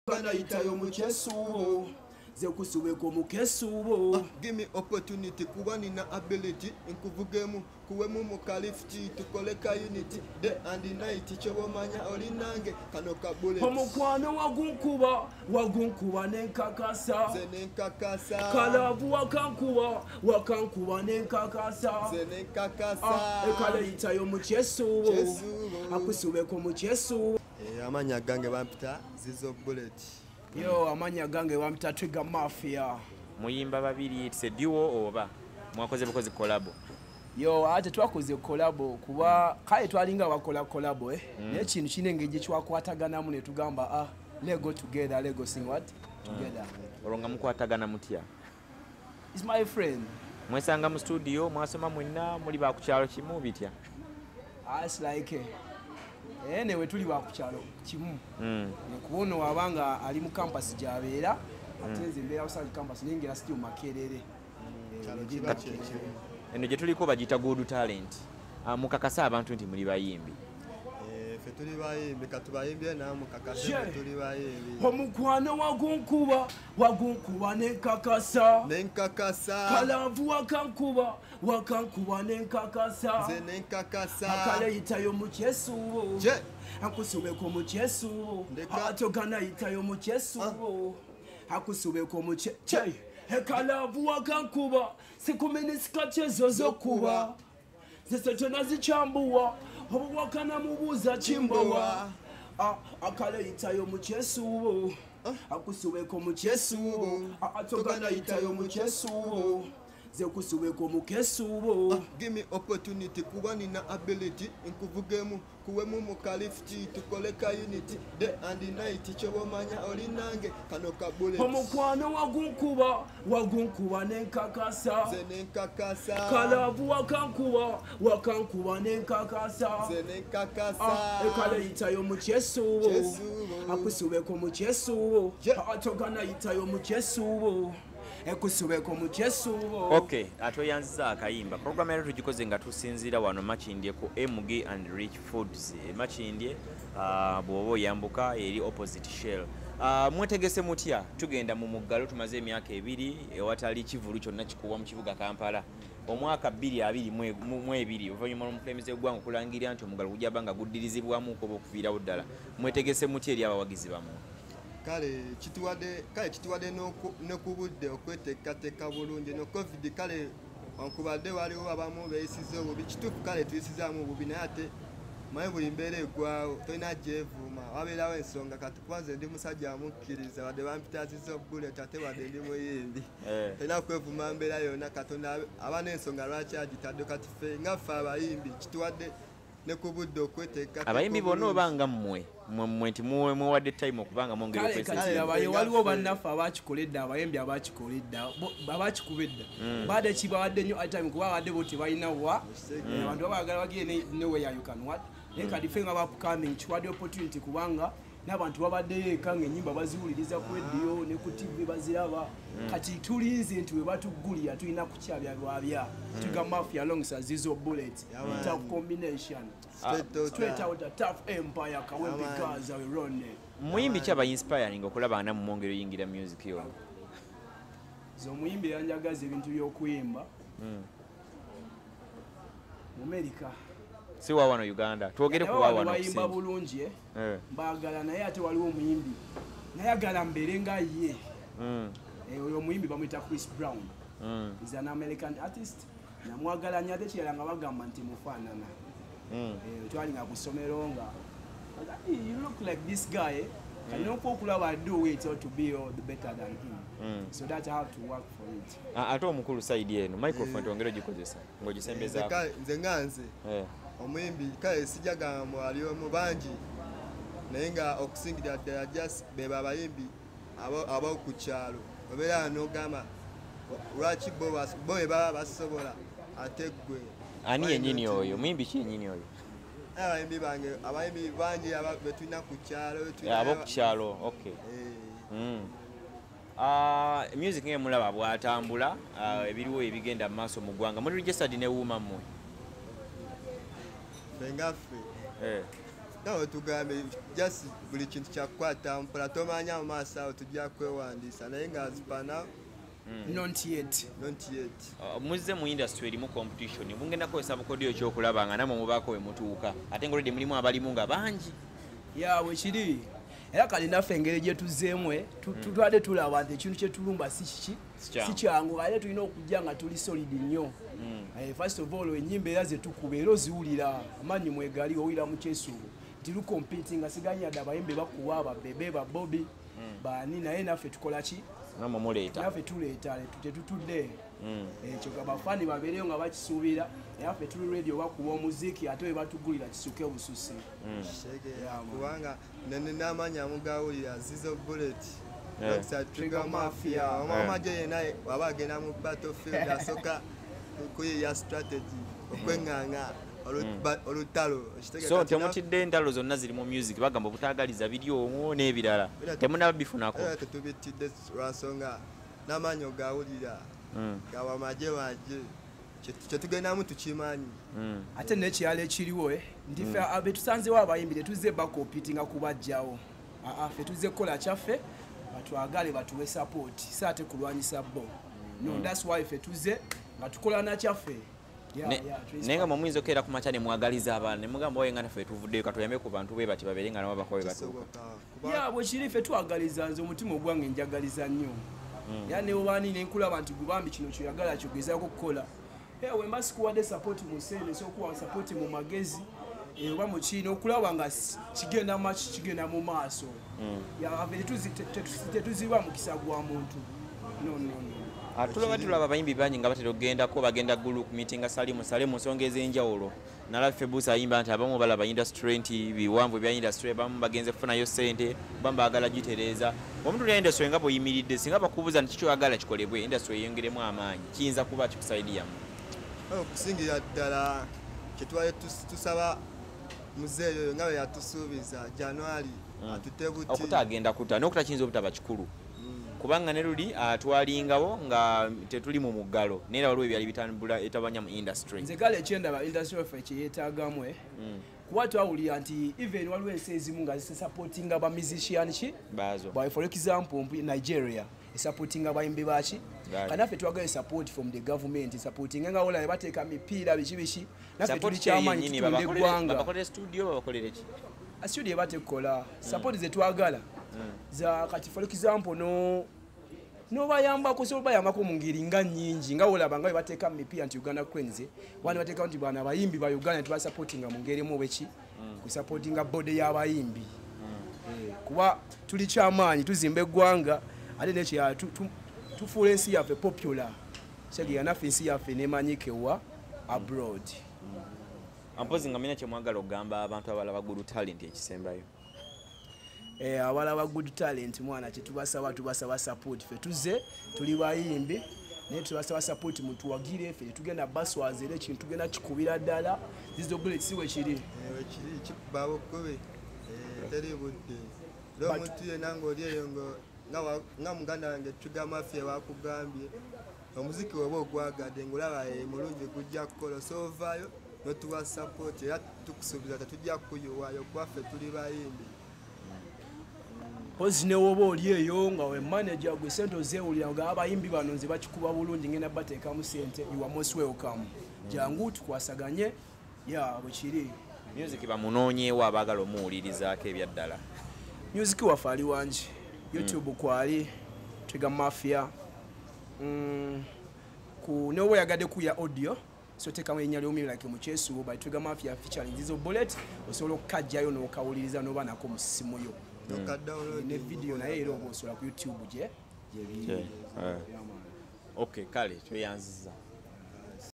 Kanayitayo mu kyesuubo, ze kusubeko mu kesuubo. Give me opportunity kuba nina ability, nkuvugemu kuwemu mu kalifti, tukole ka unity day and night, kyobomanya oli nange kano ka bullet. Omukwano wagunkuba, wagunkuba nenkakasa. Nze nenkakasa. Kalavu wakankuba, wakankuba nenkakasa. Nze nenkakasa. Ekale yitayo mu kyesuubo, Kyesuubo. Akusubeko mu kyesuubo. Amanya gange bampita Zizo Bullet. Yo, amanya gange bampita Trigger Mafia. Muyimba babiri, it's a duo oba mwakoze bukozi collabo? Yo, ate twakoze collabo kuba kale twalinga bakola collabo. Naye kintu kine engeri gye twakwataganamu ne tugamba, let's go together, let's go sing what? Together. Olwo nga mukwatagana mutya? It's my friend. Mwesanga mu studio, mwasoma mwenna, muli ba ku kyalo kimu bitya? It's like, newe tuli ba ku kyalo kimu. Kuba ono wabanga ali mu campus gy'abeera, ate nze mbeera outside campus, naye ngera still Makerere. Kyalo kiba kye kimu. Eno gye tuliko bagiyita Good Talent. Mukakasa abantu nti muli bayimbi. Ffe tuli bayimbi, katubayimbye nammwe mukakase ffe tuli bayimbi. Omukwano wagunkuba, wagunkuba nenkakasa. Nenkakasa. Kalavu wakankuba, wakankuba nenkakasa. Nze nenkakasa. Akale yitayo mu kyesuubo. Je. Akusubeko mu kyesuubo. Ndeka. Atogana yitayo mu kyesuubo. Akusubeko mu kye. Che. Ekalavu wakankuba, sikuminisika kyezo zokuba. Zese kyonna zikyambuwa, obuwakana mubuuza kimbowa. Akale yitayo mu kyesuubo. Akusubeko mu kyesuubo. Atogana yitayo mu kyesuubo. Ze kusubeko mu kesuubo. Give me opportunity kuba nina ability, nkuvugemu kuwemu mu kalifti, tukole ka unity day and night, kyobomanya oli nange kano ka bullet. Omukwano wagunkuba, wagunkuba nenkakasa. Nze nenkakasa. Kalavu wakankuba, wakankuba nenkakasa. Nze nenkakasa. Ekale yitayo mu kyesuubo. Kyesuubo. Akusubeko mu kyesuubo. Je. Atogana yitayo mu kyesuubo. Ekusubeko mu kyesuubo. Okay, atoyanziza akayimba. Program yaleero tugikoze nga tusinziira wano Makindye ku MG and Rich Foods. Makindye, bw'oba oyambuka eri opposite Shell. Mwetegese mutya? Tugenda mu muggalo, tumaze emyaka 2 ewatali kivulu kyonna kikubwa mu kibuga Kampala. Omwaka bbiri abiri mu ebiri, oluvannyuma lw'omukulembeze w'eggwanga okulangirira nti omuggalo gujja banga guddirizibwamu oba okuviirawo ddala. Mwetegese mutya eri abawagizi bammwe? Kale kituwadde ne ku budde okweteekateeka bulungi. No COVID kale wankubadde waliwo abamu beeyisizza obubi, kituufu kale tuyisizaamu obubi, naye ate manyi buli mbeera eggwawo tolina gyevuuma, wabeerawo ensonga. Kati kuba nze ndi musajja amukkiriza, wadde bampita Zizo Bullet ate wadde ndi muyimbi. Tolina kwevuma mbeera yonna, Katonda aba n'ensonga lwaki agitadde. Kati ffe nga ffe abayimbi kituwadde ne ku budde okweteekateeka Abayimbi bonna obulungi. oba nga mmwe, mmwe nti muwadde time okubanga mwongera Kale okwesiga. kati labayo, waliwo bannaffe abakikola edda, abayimbi abakikola edda, abakikuba edda. Badde kibawadde nnyo time kuba abadde bo tebalina wa. Abantu babaagala bagire ne where you can what. Naye kati ffe nga ba upcoming kiwadde opportunity kubanga n'abantu babaddeyo eka ng'ennyimba baziwuliriza ku radio ne ku TV baziraba. Kati tulinze nti we batuggulira tulina kukyabya lwabya. Trigger Mafia alongside Zizo Bullet. Tough combination. Straight out. Straight out the Tough Empire, Kawempe Yaman. Gaza, we run it. Muyimbi ki aba inspiring okulaba ana mumwongero oyingira music yo? Nze omuyimbi yanjagaza ebintu by'okuyimba. Mu America. Si wa wano Uganda. Twogere ku Naye wa wano wano bayimba okusinga. bulungi. Mbaagala, naye ate waliwo omuyimbi. Nayagala mbeere nga ye. Oyo omuyimbi bamuyita Chris Brown. He's an American artist. Namwagala nnyo ate kirala nga bagamba nti mufaanana. Twalinga ku ssomero nga, hey, you look like this guy. Kati n'okuba okulaba do it or to be all the better than him. So that I have to work for it. Ate omukulu side eno microphone twongere ogikozesa ng'ogisembezaako. Nze nga nze omuyimbi kale sijja gamba ali omu bangi, naye nga okusingira ddala just be abayimbi ab'oku kyalo obeera n'ogamba lwaki bo be baba basobola ate ggwe. Ani Why yennyini not? oyo? Muyimbi ki yennyini oyo? Abayimbi bange, abayimbi bangi be tulina ku kyalo, tulina Ab'oku kyalo, okay. Music nga mulaba bw'atambula, ebiriwo ebigenda mu maaso mu ggwanga. Muli registered ne UMA mmwe? Ffe nga ffe. Nawe tugambe just buli kintu kyakukwata mpola, tomanya mu maaso awo tujja kwewandiisa, naye nga azipana not yet. Not yet. Muzze mu industry erimu competition, mugenda kukozesa bukodyo ekyokulaba nga namwe mubaako we mutuuka, ate nga already mulimu abalimu nga bangi. Ya bwe kiri, era kale naffe engeri gye tuzzeemu tutwadde tulaba nti ekintu kye tulumba si kiki, Si kyangu. si kyangu, ate tulina okujja nga tuli solid nnyo. First of all, ennyimba era zetukuba era oziwulira amaanyi mwegali, owulira mu kyesuubo nti lucompetinga, siganya dde abayimbi bakuba ababebe ba Bobi baani, naye naffe tukola ki? Namwe muleeta. Naffe tuleeta, tetutudde ekyo, abafaani babeereyo nga bakisuubira, era ffe tuli ready bakuba omuziki, ate we batugulira kisuke bususi. Shege, Yeah, man. kubanga n'amaanyi amugawulira Zizo Bullet, Dr. Trigger Trigger Mafia, Mafia. omwamagye yenna waba agenda mu battlefield asooka kuyiya strategy okweŋŋaŋa olutalo. Okitegeera? So Kati temutidde entalo zonna ziri mu music, bagamba obutaagaliza biri omwo n'ebirala, temunaba bifunako? Era tetubitidde lwansonga n'amaanyi ogawulira gawamagye maje, kyetugendamu tukimanyi. Ate n'ekirala ekiriwo nti ffe betusanzewo abayimbi tetuzze bacompetinga kubajjawo. Aa, ffe tuzze kukola kyaffe, batwagale, batuwe support, si ate kulwanyisa bo. No, that's why ffe tuzze nga tukola nakyaffe. Yeah, Trace. Naye nga mwe muyinza okukeera ku makya ne mwagaliza abaana ne mugamba oye nga naffe tuvuddeyo, katuyambe ku bantu bwe bati babeere nga nabo bakowe batuuka. Kisoboka kuba Ya, bwe kiri, ffe twagaliza, nze omutima ogwange njagaliza nnyo, era neobaani nenkulaba nti gubambi kino kyoyagala kyogezaako kukola. Wemba sikuwadde support mu ssente, nsobola okuwa support mu magezi oba mu kiina okulaba nga kigenda maki, kigenda mu maaso. Ya, ffe tetuziba mukisa gwa muntu, no, no, no. Tulaba abayimbi bangi nga batera okugendako, bagenda Gulu ku meetinga Salimu Sale mu nsonga ez'enjawulo. Nalaba Febusa ayimba nti abamu balaba industry nti biwanvu ebya industry, abamu bagenze kufunayo ssente, abamu baagala gitereeza. Omuntu lya industry nga bw'oyimiridde, singa bakubuuza nti kikyoyagala kikolebwe industry eyongeremu amaanyi, kiyinza kuba kikusaidiyamu? Okusingira ddala kyetwali tusaba muzeeyo oyo nga bwe yatusuubiza January atute buti. Okuta agenda kuta n'okuta kiyinza obutaba kikulu, kubanga ne luli twalingawo nga tetuli mu muggalo, naye era waliwo ebyali bitambula etabanya mu industry. Nze kale ekyendaba industry yaffe kyeyeetaagamu kuba twawulira nti even waliwo ensi ezimu nga zisupportinga ba musician ki baazo. By for example, Nigeria esupportinga abayimbi baki. Right. Kanaffe twagala support from the government, supporting nga wala bateeka mipiira biki biki, naffe Support tuli ki kyamaanyi yennyini, tutunda eggwanga. Babakolere studio, babakolere ki? Studio batekola support zetwagala za kati, for example, no nobayambako, so bayambako mu ngeri nga nnyingi nga olaba nga bwe bateeka mu mipiira nti Uganda Cranes, wani bateeka nti bana abayimbi ba Uganda tubasupportinga mu ngeri emu bweki kusupportinga body y'abayimbi. Kuba tuli kyamaanyi, tuzimba eggwanga, ate nekirala tufuula ensi yaffe popular, kitegeera naffe ensi yaffe nemanyika ewa abroad. Ampozi nga mulina kyemwagala okugamba abantu abalaba good talent ekisembayo. Abalaba good talent, mwana, kyetubasaba, tubasaba support. Ffe tuze tuli bayimbi, naye tubasaba support, mutuwagire, ffe tetugenda baswaza, era ekintu tugenda kikubira ddala. Zizo Bullet, si wekiri? Wekiri, kikuba bukubi. Teri budde, era omuntu yenna ng'oli eyo nga muganda wange Trigger Mafia bakugambye omuziki weba ogwagadde ng'olaba mulungi gujja kukola, so ovaayo notuwa support, era tukusuubiza tetujja kukuyiwaayo kuba ffe tuli bayimbi. Pozi newoba oli eyo nga we manager gwe sente ozeewulira nga abayimbi bano nze bakikuba bulungi, ngenda bateekamu sente, you are most welcome, jangu tukwasaganye, ya, bwekiri. Music bamunoonyeewo abaagala omuwulirizaako ebyaddala? Music waffe ali wangi, YouTube kwali Trigger Mafia, ku newoba oyagadde kuya audio, so teekamu erinnya ly'omuyimbi like Mukyesubo by Trigger Mafia featuring Zizo Bullet, osobola okukajjayo n'okawuliriza n'oba nako mu ssimu yo. Ne video naye era oba osobola ku YouTube gye gyebiri. Yeah, man. Okay, kale tweyanziza.